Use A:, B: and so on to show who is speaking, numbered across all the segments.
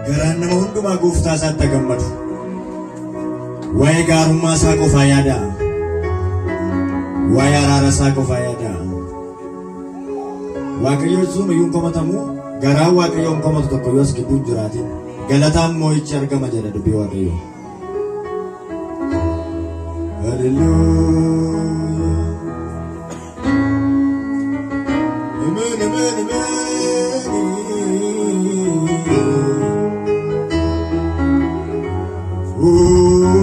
A: Garaan nama hundumaa gooftaa isaatti gammadu. Waa'ee gaarummaa isaa qofaa yaada. Waa'ee araara isaa qofaa yaada. Waaqayyo sun iyyuu hin komatamu, garaan Waaqayyoo hin komatu tokko yoo as gidduu hin jiraatin. Galataan moo'ichi argama jedha dubbii Waaqayyoo. Hallelujah. Amen, amen, amen.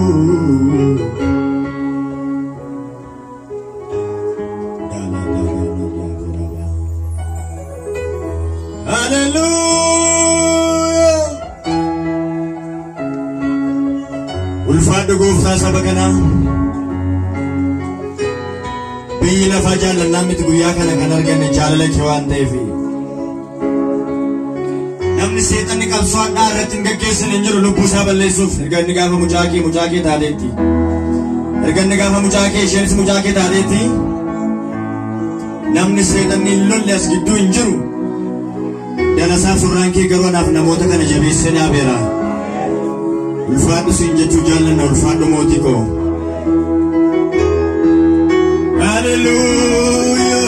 A: Ooh. Da, la, da, da, da, da, da, da. Hallelujah. Ulfaadhu gooftaa saba kanaa. Biyyi lafaa jaallannaa miti guyyaa kana kan arganne jaalala kee waan ta'eef. Namni seexanni qabsoo hadhaa irratti hin gaggeessine hin jiru lubbuu isaa balleessuuf. Erga inni gaafa mucaa kee taateetti. Erga inni gaafa mucaa kee isheenis mucaa kee taateetti. Namni seexanni hin lolle as gidduu hin jiru. Dalasaaf surraan kee garuu anaaf namoota kana jabeessee dhaabeera. Ulfaadhu siin jechuu jaallanna, ulfaadhu mootii koo. Hallelujah.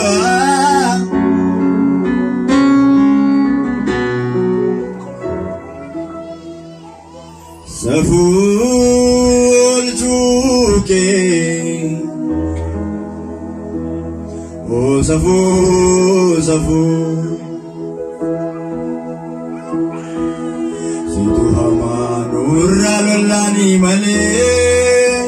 A: Safuu olchuu kee. Oh, safuu, safuu. Situ hamaa nurraa lollaanii malee.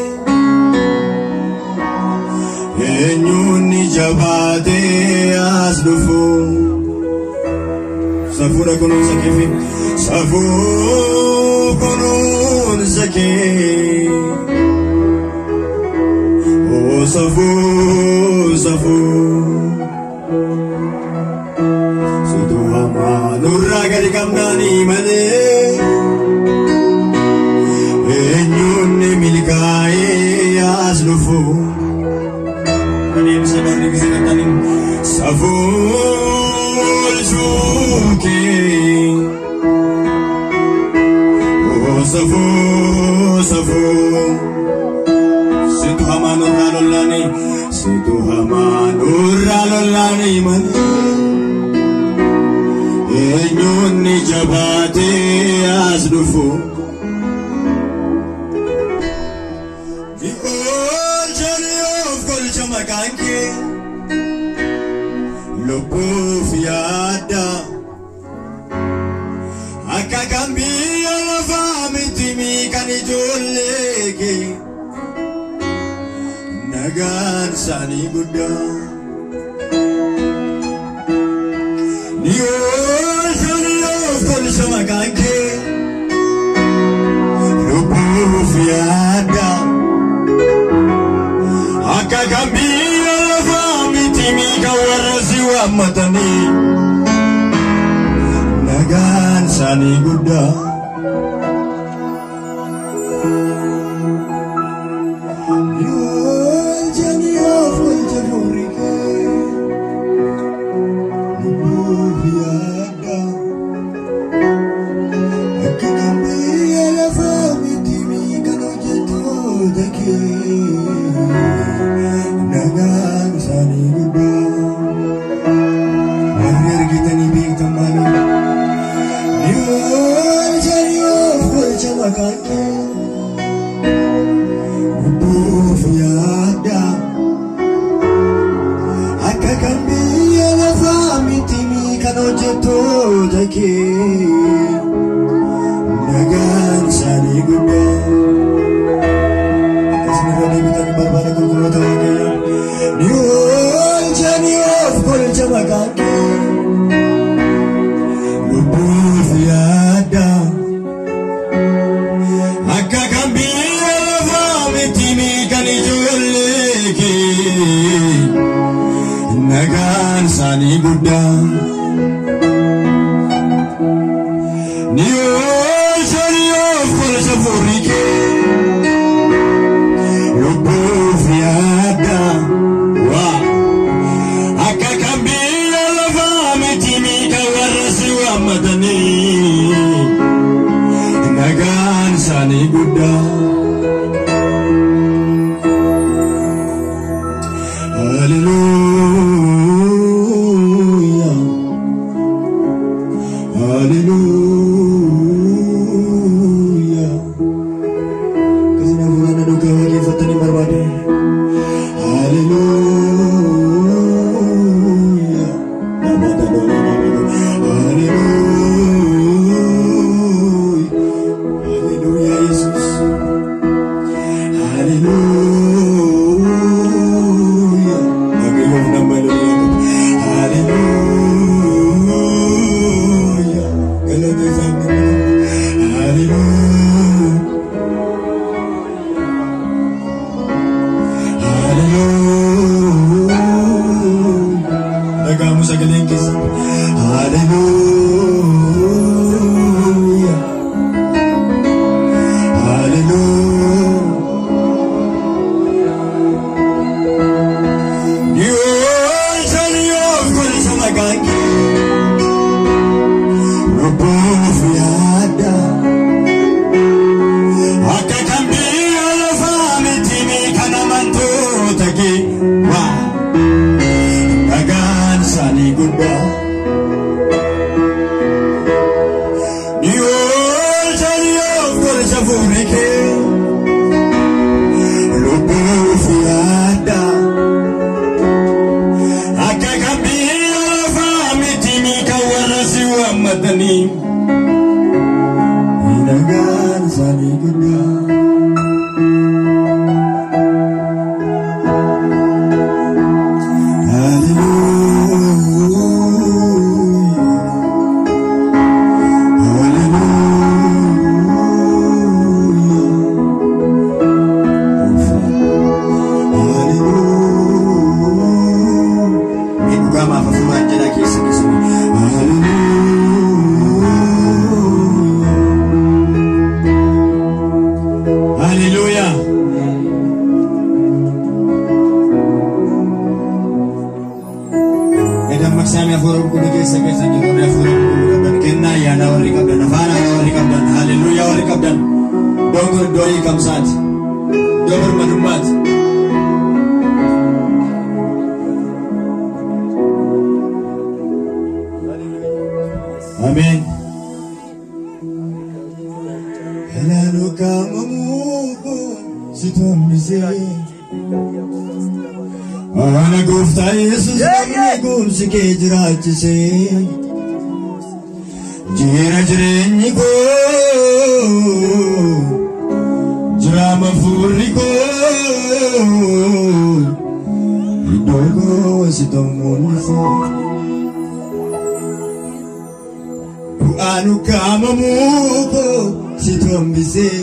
A: Eenyuun ni jabaatee as dhufu. Safuudha kunuunsa keefi. Safuu kunuunsa kee. Oh, safuu, safuu. Situ hamaa nurraa gadi qabnaanii malee. Eenyuun ni milkaa'ee as dhufu. Adeemsa barri gisee safuu olchuu kee. Oh, safuu, safuu. Situ hamaa nurraa lollaanii, situ hamaa nurraa lollaanii malee. Eenyuun ni jabaatee as dhufu. Ni oolcha ni of golcha maqaan kee. Lubbuuf yaadda. Akka kan biyya lafaa miti kan ijoollee kee. Nagaan isaanii guddaa. Ni oolcha ni of golcha maqaan kee. Lubbuuf yaadda. Akka kan biyya lafaa miti kan warra si waammatanii. Nagaan isaanii guddaa. Ni oolcha ni of golcha fuulli kee. Lubbuuf yaadda. Akka kan biyya lafaa miti kan hojjettoota kee. Nagaan isaanii guddaa. Warri argitanii beektan maaloo? Ni oolcha ni of golcha maqaan kee. Lubbuuf yaadda. Akka kan biyya lafaa miti kan hojjettoota kee. Nagaan isaanii guddaa. Akkasuma irra deebitanii barbaada qulqulloota Waaqayyoo. Ni oolcha ni of golcha maqaan kee. Lubbuuf yaadda. Akka kan biyya lafaa miti kan ijoollee kee. Nagaan isaanii guddaa. Ni oolcha ni of golcha fuulli kee. Lubbuuf yaadda. Waa. Akka kan biyya lafaa miti kan warra si waammatanii. guddaa. Hallelujah. Hallelujah. Kasina hafuuraan dhugaa waaqeffatanii barbaade. Hallelujah. Hallelujah. Hallelujah, Jesus. Hallelujah. Waaqayyoof nama hallelujah. Galata isaaf kenna. Hallelujah. Hallelujah. Dhaga'amu sagaleen keessa. Hallelujah. Hallelujah. Yoo golisa maqaan kee lubbuuf yaadda. Akka kan biyya lafaa miti kan amantoota kee waa dhagaan isaanii guddaa. Yoo golisa fuulli kee lubbuuf yaadda. Akka kan biyya lafaa miti kan warra si waammatanii dhagaan isaanii guddaa. Hallelujah. Hallelujah. Mee dhugaa maaf hafuuraan jedhaa keessa keessanii. Hallelujah. Hallelujah. Mee dammaqsaanii hafuura qulqulluu keessa keessa jiru warri hafuura qulqulluu qabdan kennaa ayyaanaa warri qabdan afaan haaraa warri qabdan hallelujaa warri qabdan iddoon kun iddoo hiikamsaati iddoo birmadummaati. Ameen. Halaanu kaamamuu si tombisee. Ana gooftaa Yesuus namni goomsi kee jiraachisee. Jira jireenyi koo jiraama fuurri koo iddoo koo si tommuunisee. Du'aan ukkaamamuu koo si tombisee.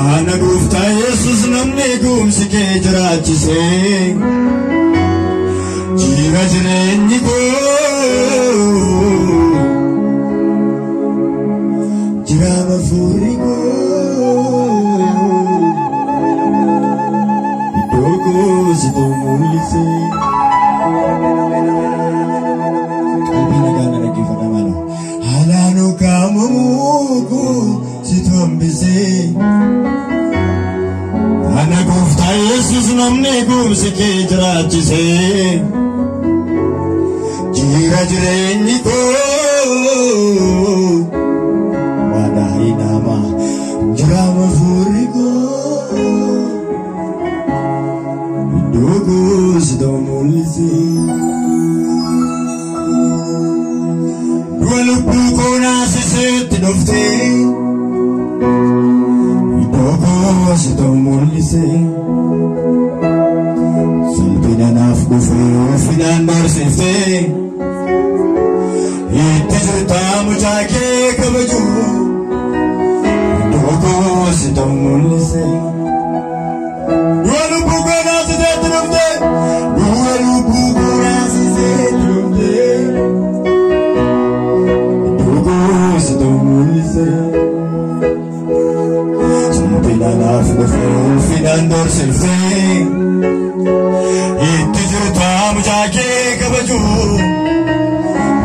A: Ana gooftaa Yesuus namni goomsi kee jiraachisee. Jira jireenyi koo jiraama fuurri koo iddoo koo si tommuulisee. Qalbii nagaa na dhaggeeffadhaa maaloo. Haalaan ukkaamamuu koo si tombisee. Ana gooftaa Yesuus namni goomsi kee jiraachisee. Jira jireenyi koo waadaayi nama jiraama fuurri koo iddoo koo si tommuulisee. Du'a lubbuu koo naasiseetti dhuftee iddoo koo si tommuulisee. Salphina naaf dhufee ulfinaan barsiiftee itti jirtaa mucaa kee kabaju iddoo koo si tommuulisee. Du'a lubbuu koo naasiseetti dhuftee du'a lubbuu koo naasiseetti dhuftee iddoo koo si tommuulisee. Salphina naaf dhufee ulfinaan barsiiftee itti jirtaa mucaa kee kabaju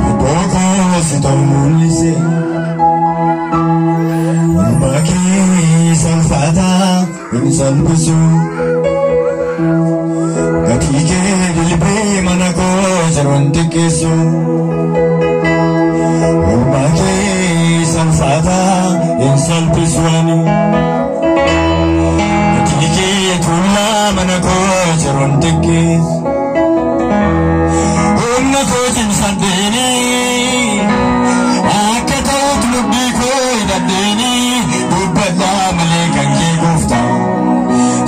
A: iddoo koo si tommuulisee. salphisu. Gatii kee dilbii mana koo jiruun xiqqeessu. Oolmaa kee salphaataa hin salphisu ani. Gatii kee tuulaa mana koo jiruun xiqqeessu. Humna koo cimsadheeni akka ta'utti lubbii koo hidhadheeni dubbadhaa malee kan kee gooftaa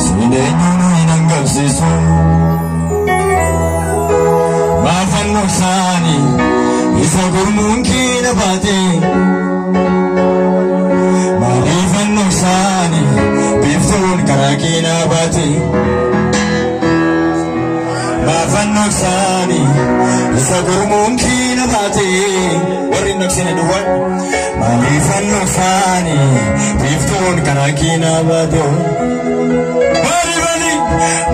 A: siin eenyuun hin hangabsiisu. Maafannoo isaanii isa gurmuun kee baate maaliifannoo isaanii biiftuun karaa kee na baate. Maafannoo isaanii isa gurmuun kee na baate warri hin dhoksine duwwaan. Maaliifannoo isaanii biiftuun karaa kee na baate. Bali bali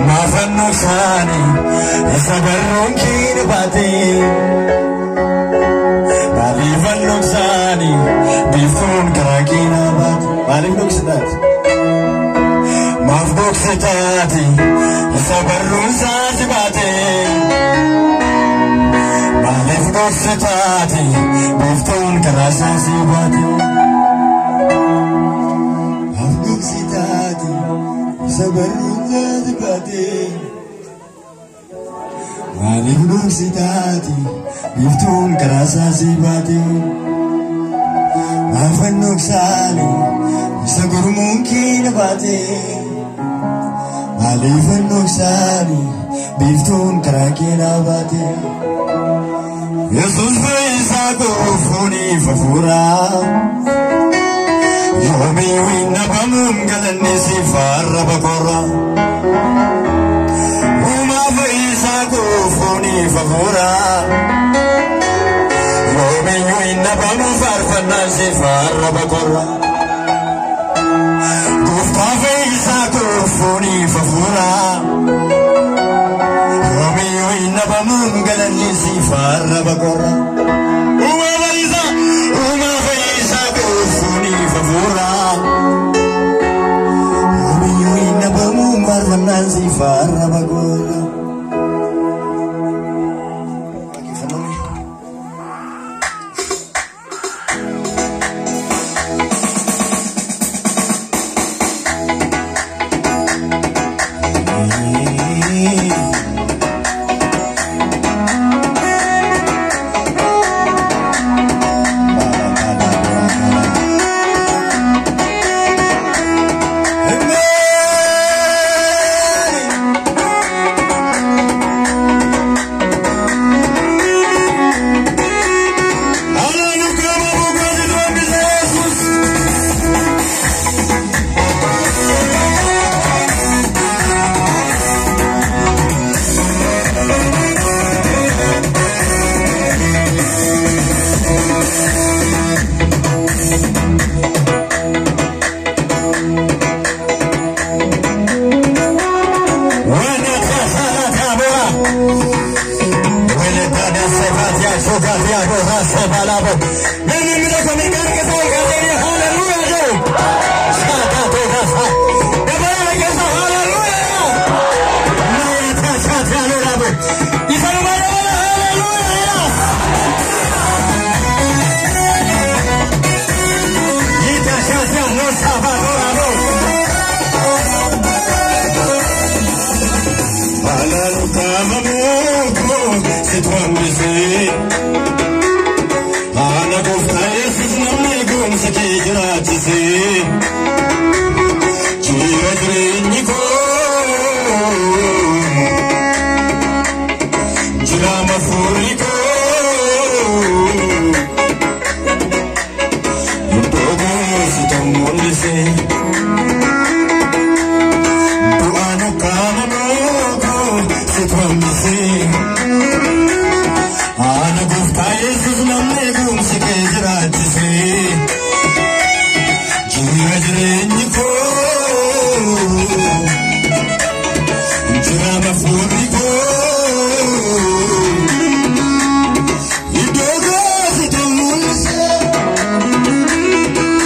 A: maafannoo isaanii isa barruun kee na baate. Maaliifannoo isaanii biiftuun karaa kee na baate. Maaliif dhoksitaati? Maaf dhoksitaati isa barruun isaati baate. Maaliif dhoksitaati biiftuun karaa isaasi baate. Maaf dhoksitaati isa barruun isaati baate. Maaliif dhoksitaati biiftuun karaa isaasi baate. Maafannoo isaanii isa gurmuun kee na baate. Maaliifannoo isaanii biiftuun karaa kee na baate. Yesuus fayyisaa koo fooniif hafuuraa. Yoomiyyuu hin dhabamuun galanni siif arraba korraa. Uumaa fayyisaa koo fooniif hafuuraa. Yoomiyyuu hin dhabamuun faarfannaan siif arraba korraa. Gooftaa fayyisaa koo fooniif hafuuraa. Yoomiyyuu hin dhabamuun galanni siif arraba korraa. Uumaa fayyisaa koo fooniif hafuuraa. Yoomiyyuu hin dhabamuun faarfannaan siif arraba korraa.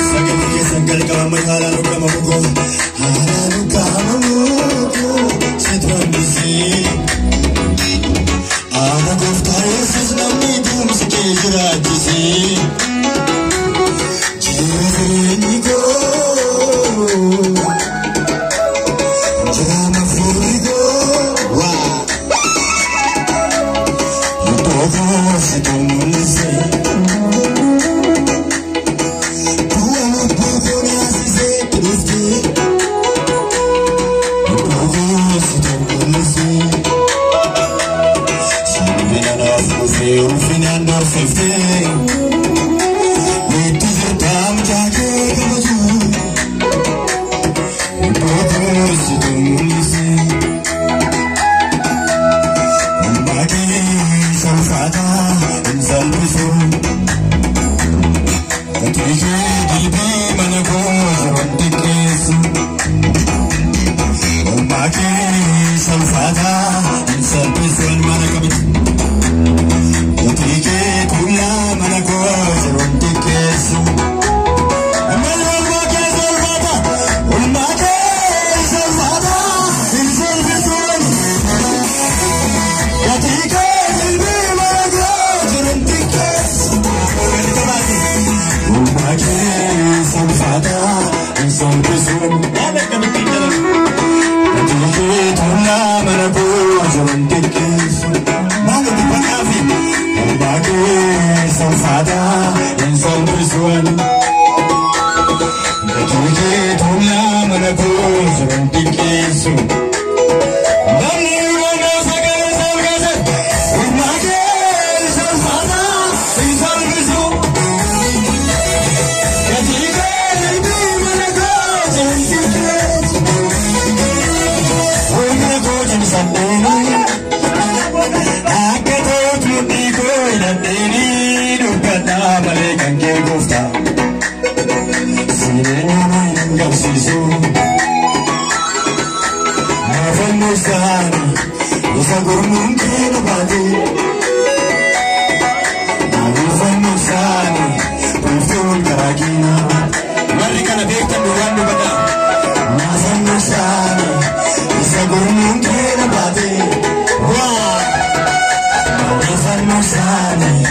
A: Sagalee keessan jalqabama haalaan dhugamu koo haalaan dhugamu. kee jiraachisee. Jireenyi koo jiraama fuulli koo waa iddoo koo situ mul'ise. Du'a lubbuu koo naasisee dhuftee iddoo koo situ mul'ise. Simbira naaf dhufee ulfinaan dhoofeftee. Itti sirtaa mucaa kee kabaju. Iddoo koo situ mul'ise. Oolmaa kee salphaataa hin salphisu. Gatii kee dilbii mana koo jiran xiqqeessu. Oolmaa kee salphaataa hin salphisu mana kamitti. Gatii kee tuulaa mana koo jiran xiqqeessu. Oolmaa kee salphaataa, oolmaa kee salphaataa hin salphisu. Gatii kee dilbii mana koo jiran xiqqeessu. Oolmaa kee salphaataa hin salphisu. Waan akkamitti jedhamu. Gatii kee tuulaa mana koo jiran xiqqeessu. Maal dubbannaafi? Oolmaa kee salphaataa hin salphisu. Gatii kee tuulaa mana koo jiran xiqqeessu. Namni yeroo sagalee salgase, oolmaa kee salphaataa hin salphisu. Gatii kee dilbii mana koo jiran xiqqeessu. Oolmaa koo cimsadheeni. Akka ta'uuf mudhii koo hidhadheeni dubbadhaa malee kan kee gooftaa. Sireenya na hin qabsiisu. Naafannoo isaanii isa gurmuun kee na baate. Naafannoo isaanii biiftuun karaa kee na baate. Warri kana beektan dhugaan dubbadhaa. Naafannoo isaanii isa gurmuun kee na baate. Waa! Naafannoo isaanii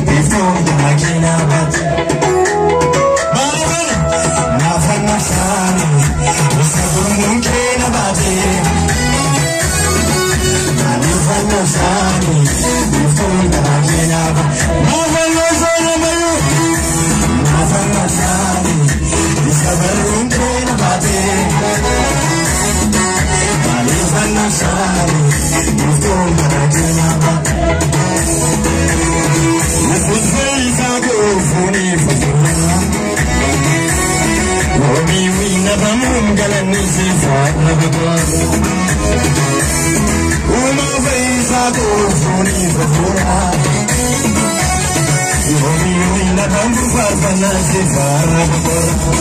A: biiftuun karaa kee na baate. Maaliifani? Naafannoo isaanii isa gurmuun kee na baate. Naafannoo isaanii biiftuun karaa kee na baate. Naafannoo isaanii ammayyuu. Naafannoo isaanii isa barruun kee na baate. Naafannoo isaanii biiftuun karaa kee na baate. Yesuus fayyisaa koo fuunee fayyada. Wabii wiinabamuun galanni siif haa dhaabatu. Uumaa fayyisaa koo fuunee fayyada. Wabii wiinabamuun faarfannaa siif haa dhaabatu.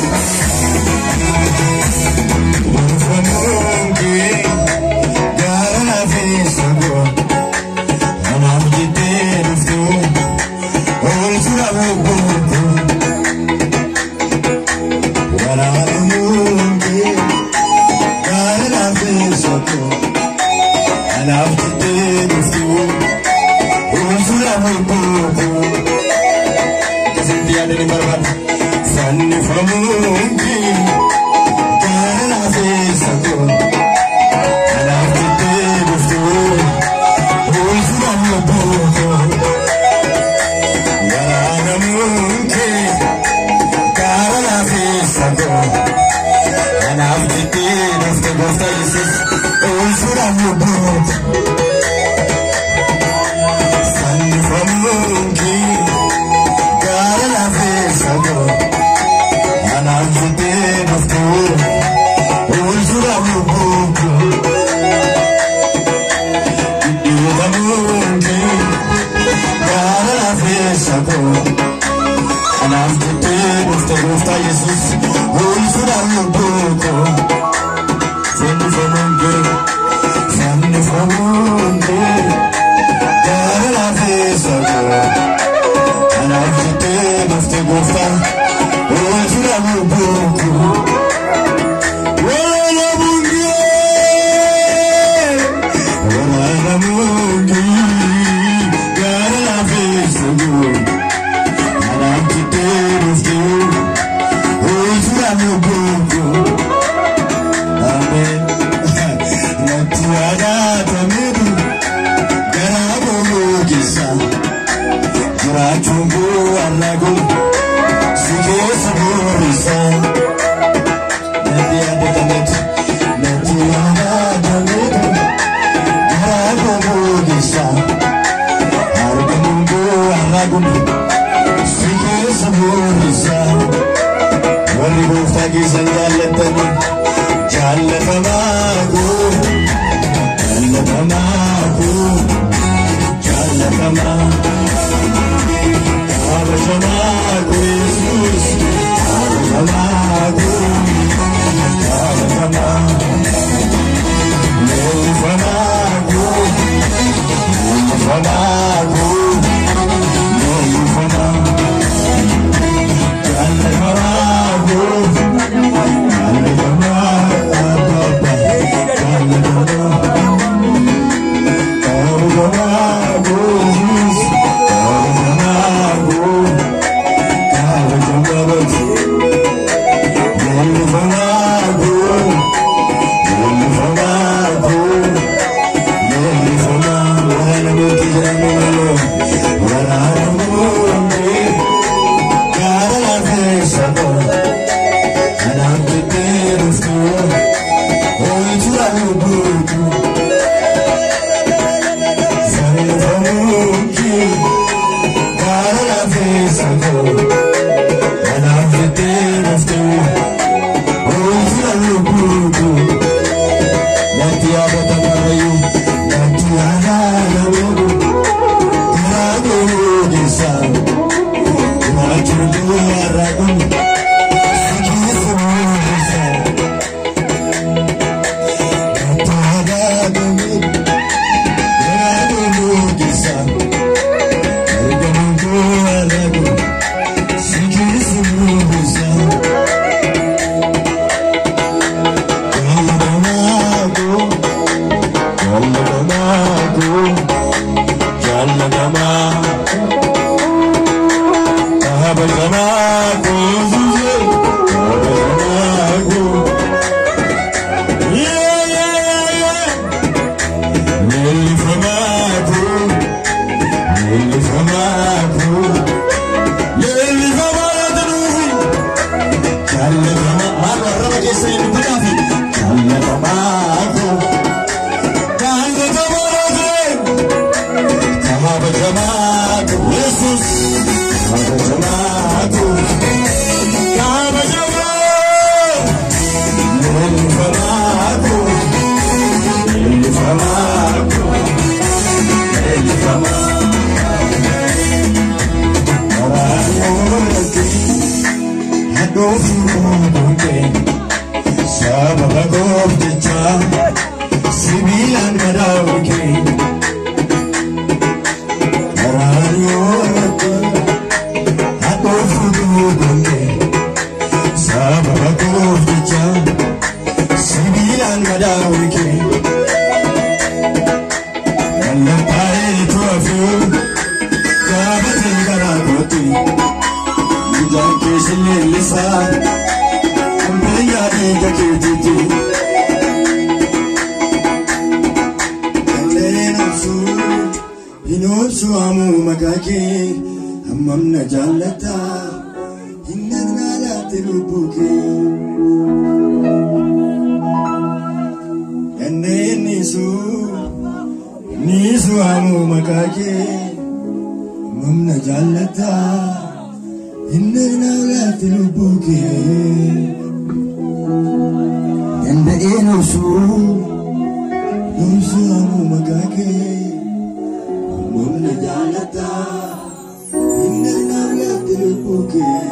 A: Dhuunfamuun kee gaara laafeessa koo anaaf jettee dhuftu oolchuudha lubbuu koo. Waraanamuun kee gaara laafeessa koo anaaf jettee dhuftu oolchuudha lubbuu koo. Akkasitti yaadani barbaada. Fannifamuun kee gaara laafeessa koo anaaf jettee dhuftu oolchuudha lubbuu koo. Waraanamuun kee gaara laafeessa koo anaaf jettee dhufte gooftaa Yesuus oolchuudha lubbuu koo. Fannifamuun kee gaara laafeessa koo anaaf jettee dhufte oolchuudha lubbuu koo. Dhidhiitamuun kee gaara laafeessa koo anaaf jettee dhufte gooftaa Yesuus oolchuudha lubbuu koo. Fannifamuun kee fannifamuun kee gaara laafeessa koo anaaf jettee dhufte gooftaa oolchuudha lubbuu koo. Waraanamuun kee waraanamuun kee gaara laafeessa koo. Arragun si keessa buurisa. Natti yaadatametu, natti yaadatametu, garaa koo gogeessa. Argamuun koo arragun si keessa buurisa. Warri gooftaa keessan jaallattanii jaallatamaa koo, jaallatamaa koo, jaallatamaa. Kabajamaa koo Yesuus, kabajamaa koo, jaallatamaa. Leellifamaa koo, leellifamaa koo, leellifamaa. Jaallatamaa koo, jaallatamaa abbaa, jaallatamaa. Kabajamaa koo Yesuus, kabajamaa koo, kabajamaa koo. Leellifamaa koo, leellifamaa koo, leellifamaa. Waraana mootii jedhamee maloo, waraana mootii gaara laafeessa koo, kanaaf jettee dhuftuu, ooyitura lubbuutu. Fannifamuun kee gaara laafeessa koo, kanaaf jettee dhuftuu, ooyitura lubbuutu. Natti yaadatamarrayyuu, natti yaadatamu, garaa koo gogeessa. Jiraachuun koo har'aa si keessa buurisa. Natti yaadatamu, garaa koo gogeessa. Argamuun koo har'aa si keessa buurisa. Jaallatamaa koo, jaallatamaa koo, jaallatamaa. Kabajamaa koo Yesuus, kabajamaa koo. Yeah, yeah, yeah, yeah. Leellifamaa koo, leellifamaa koo, leellifamaa laata nuufi. Jaallatamaa, maal warraba keessa hin dubbadhaafi. Jaallatamaa koo, jaallatamaa laata. Kabajamaa koo Yesuus, kabajamaa koo, kabajamaa. Leellifamaa koo, leellifamaa koo, leellifamaa. Karaan yoorratti hadhooftuu buute, sababa gooftichaa sibiilaan madaa'u kee. Karaan yoorratti hadhooftuu buute, sababa gooftichaa sibiilaan madaa'u kee. Mallattaa'eetu hafuu gaafatee karaa kootti, ijaan kee si leellisaa biyya dhiiga keetiitti. Kanneen obsuu hin obsu hamuu maqaa kee, hammam na jaallata hin naannaa lubbuu kee. Kanneen niisuu niisuu hamuu maqaa kee, hammam na jaallata hin naannaa lubbuu kee. Danda'een obsuu obsuu hamuu maqaa kee, hammam na jaallata hin naannaa lubbuu kee.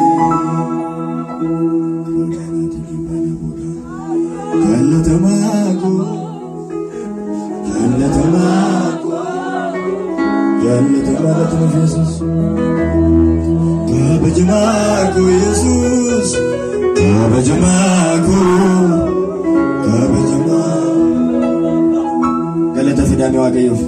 A: Jaallatamaa koo, jaallatamaa koo, jaallatamaa laata nuuf Yesuus. Kabajamaa koo Yesuus, kabajamaa koo, kabajamaa. Galata fidaame Waaqayyoof.